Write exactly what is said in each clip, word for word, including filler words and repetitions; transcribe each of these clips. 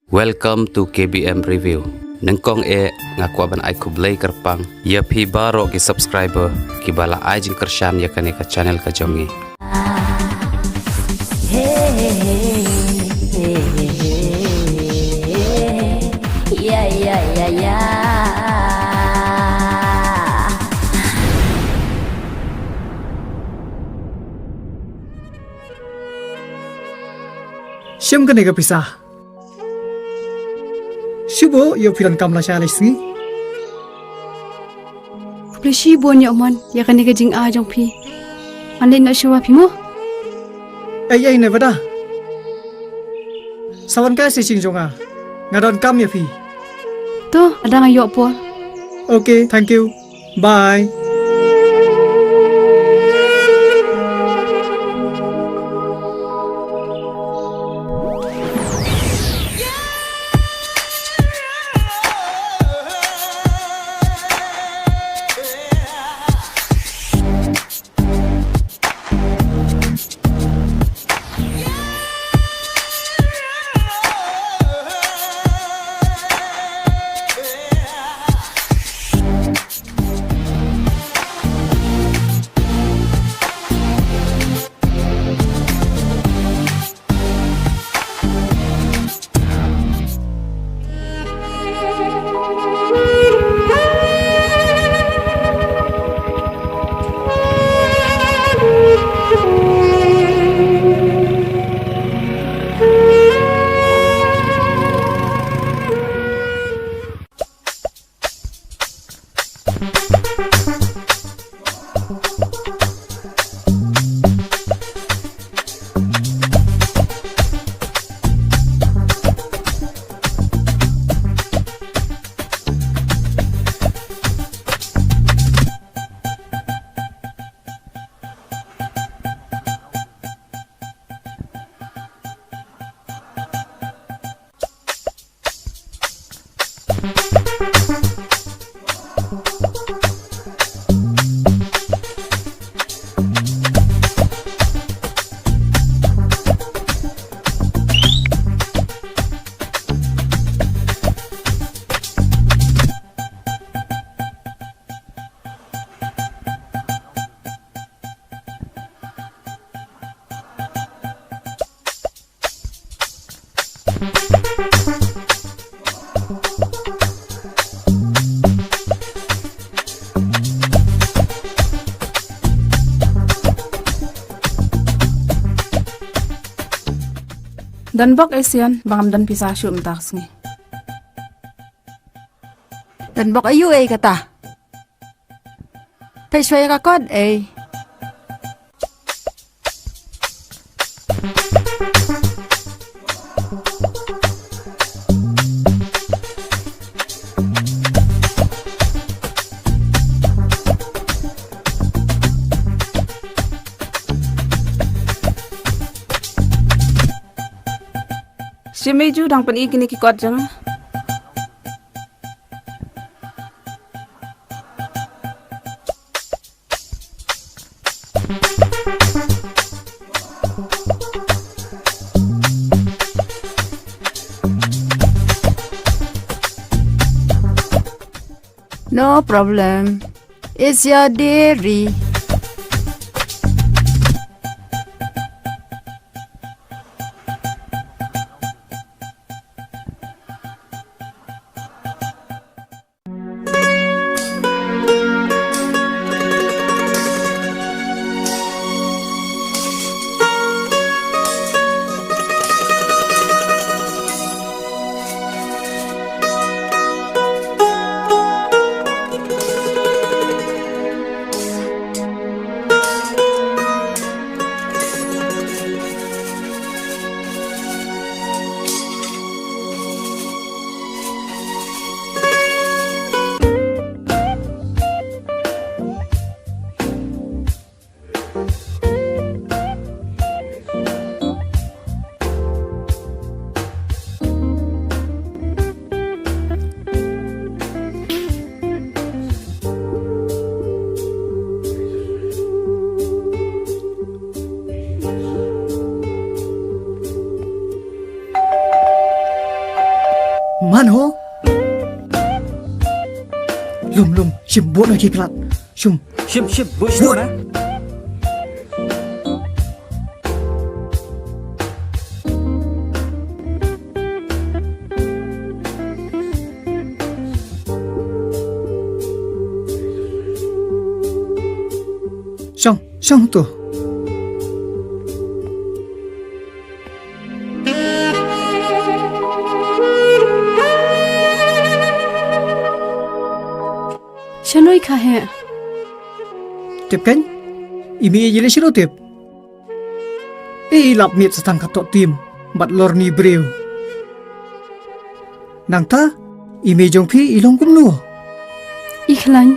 Welcome to K B M Review. Nyngkong eh nga kwah ban ai khublei kyrpang ïa phi baroh ki subscriber kiba la ai jingkyrshan ïa kane ka channel ka jong ngi. Yeah, yeah, yeah, yeah. Shim kane ka pisa. Shu buh ïa phi donkam lashai lashisngi. Khublei shibun ïa u mon ïa kane ka jingai jong phi. Ngan leit noh shuwa phi mo. Ei ei, Nevada. Sa wan kai sha shnong jong nga. Nga donkam ïa phi. To, lada nga ïoh por. Okay, thank you. Bye. Don bok Asian, ba ngam don pisa shuh mynta ka sngi. Don bok aiu ei kata? Peit shwa ïa ka kot ei. Shim ei ju dang pyni kine ki kot jong nga. No problem. It's your dairy. Man ho? Lum, lum, shim bud na ki klat. Shum. Shim, shim, bud shim na. Shong, shong tu. Shanoi kha he. Tip kan? Imi ye le shiro tip. I lap miet sa tang ka tok tim bad lor ni briew. Nangta, i mei jong phi i long kumno? I khlaiñ.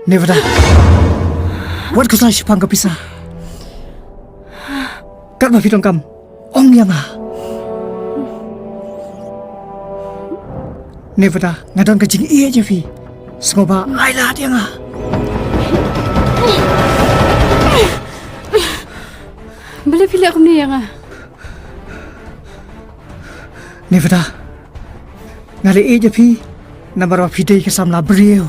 Nevada. Wat khuslai shaphang ka pisa. Katba phi donkam, ong ïa nga. Nevada, nga don ka jingïeit ïa phi. Sngewbha ai lad ïa nga. Balei phi leh kumne ïa nga? Nevada, nga leh ïeit ïa phi namar ba phi dei ka samla briew.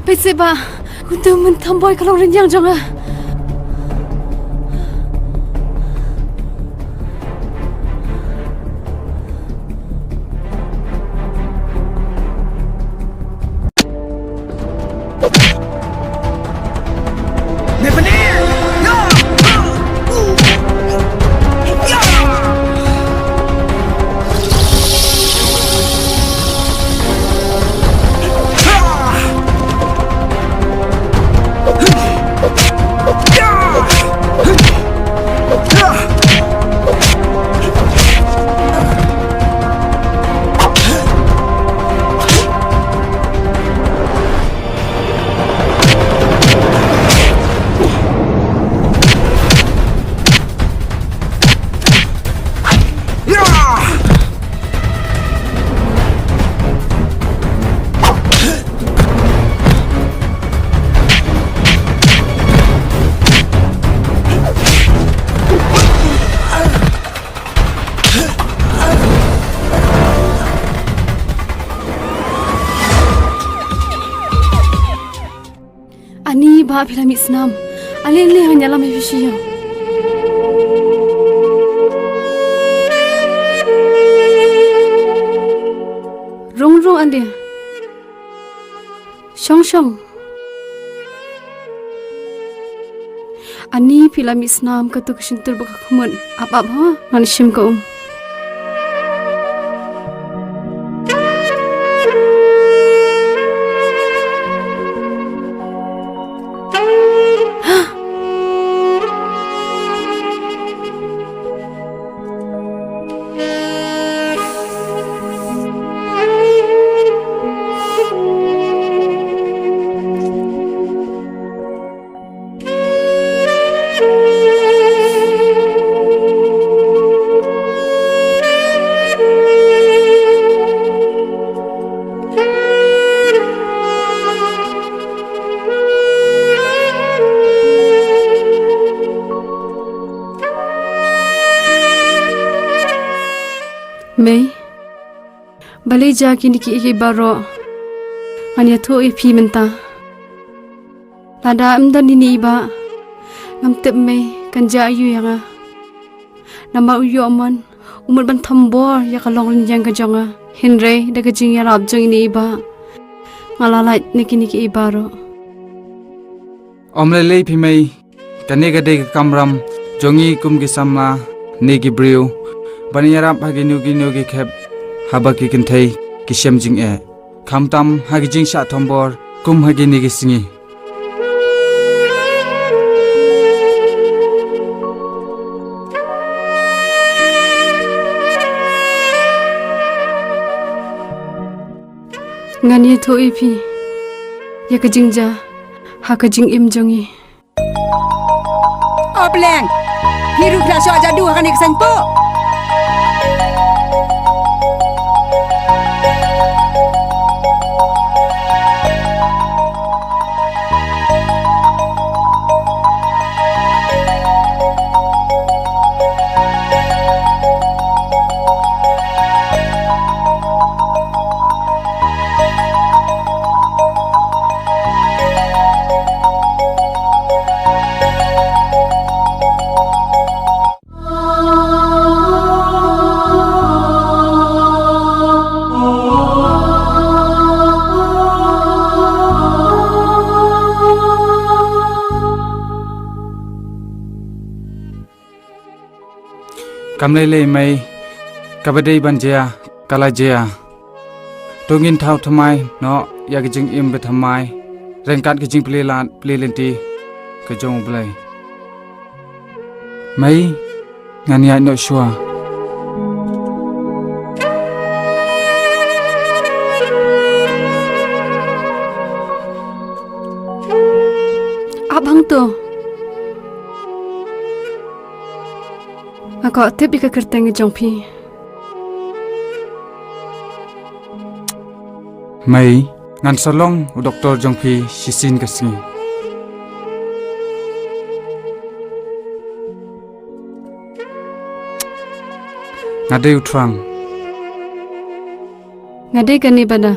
Peit seh ba, uto u myntamboi ka long rynïeng jong nga. Ani ba phi la mih snam. Ale ale, ngan ïalam ïa phi sha ïing. Rung rung ale. Shong shong. Ani phi la mih snam, kato ka shyntur bad ka khmut. Ap ap ha, ngan shim ka um. Balei jia kine kiei kiei baroh? Ngan ïathuh ïa phi mynta. Lada ym don ine i bah, ngam tip mei kan jia aïu ïa nga. Namar u ïoh mon u mut ban thombor ïa ka longrynïeng ka jong nga. Hynrei da ka jingïarap jong ine i bah, nga la lait na kine kiei baroh. Ym lei lei phi mei. Kane ka dei ka kamram jong ngi kum ki samla ne ki briew ban ïarap ha kino kino ki khep haba ki kynthei ki shem jingeh, khamtam ha ki jingshah thombor kum ha kine ki sngi. Ngan ïathuh ïa phi ïa ka jingjia ha ka jingim jong ngi. O Bleng, hi ruh phi la shoh jadu ha kane ka saiñpoh. Kam lei lei mei, kaba dei ban jia ka la jia. To ngin thaw thymmai noh ïa ka jingim bathymmai ryngkat ka jingplie lad plie lynti ka jong U Blei. Mei, ngan ïaid noh shuwa. Ap hangto. Nga kwah tip ïa ka kyrteng jong phi. Mei, ngan sa long u doktor jong phi shisien ka sngi. Nga dei u Trang. Nga dei ka Nebada.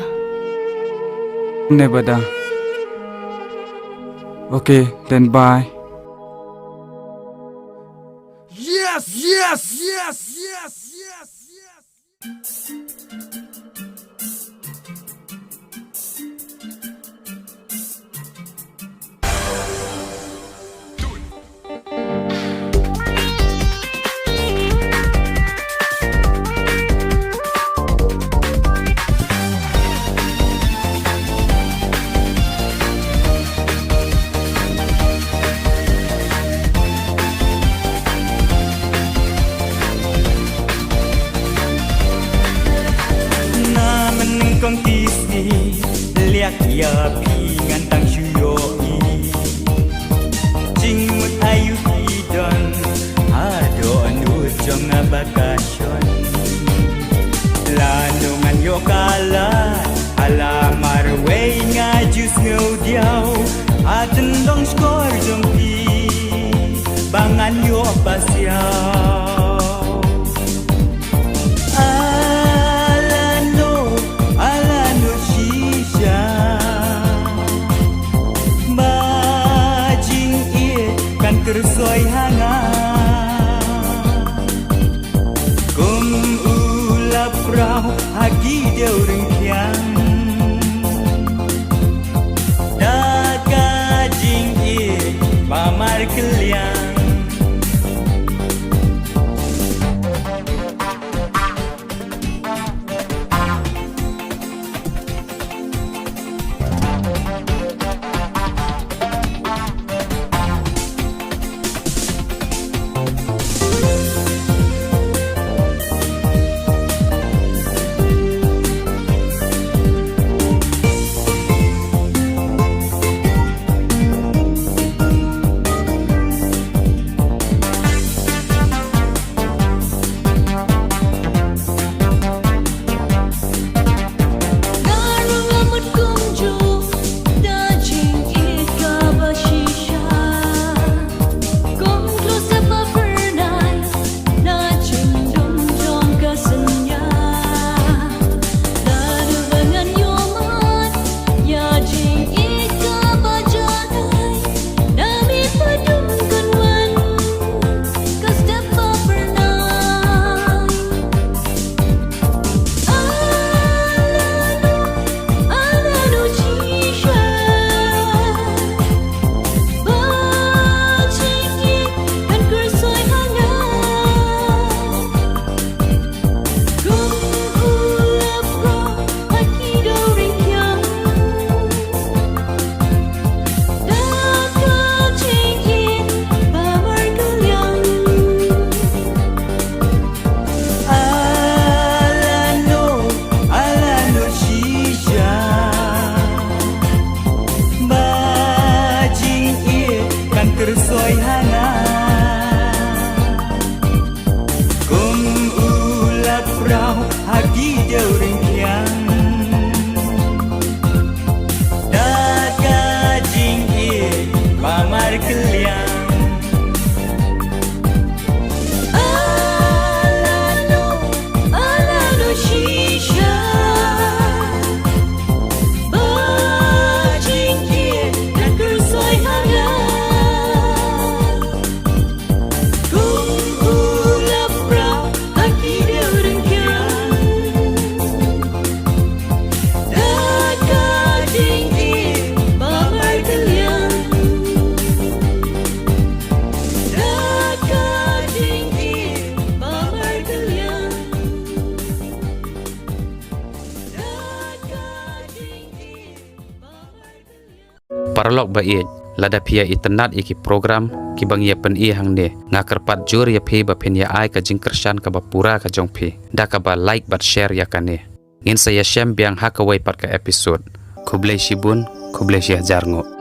Nebada. Okay, then bye. Yes, yes, yes, yes, yes, yes. Na men kong ti sngi liak ïa phi ngan tang shu ïohi. Jingmut aïu phi don haduh nud jong nga ba ka shon. Lano ngan ïoh ka lad ha la marwei nga ju sngew diaw. Ha tyndong shkor jong phi ba ngan ïoh pasiaw. Alano, alano shisha ba jingïeit kan kyrsoi ha nga. Kum u laprau ha ki dewryngkhiang da ka jingïeit ba markylliang. Paralok ba ïeit, lada phi ïa itynnad ïa ki program kiba ngi ïa pyni hangne, nga kyrpad jur ïa phi ba phin ïa ai ka jingkyrshan kaba pura ka jong phi da kaba like bad share ïa kane. Ngin sa ïashem biang ha kawei pat ka episode. Khublei shibun, khublei shihajar nguh.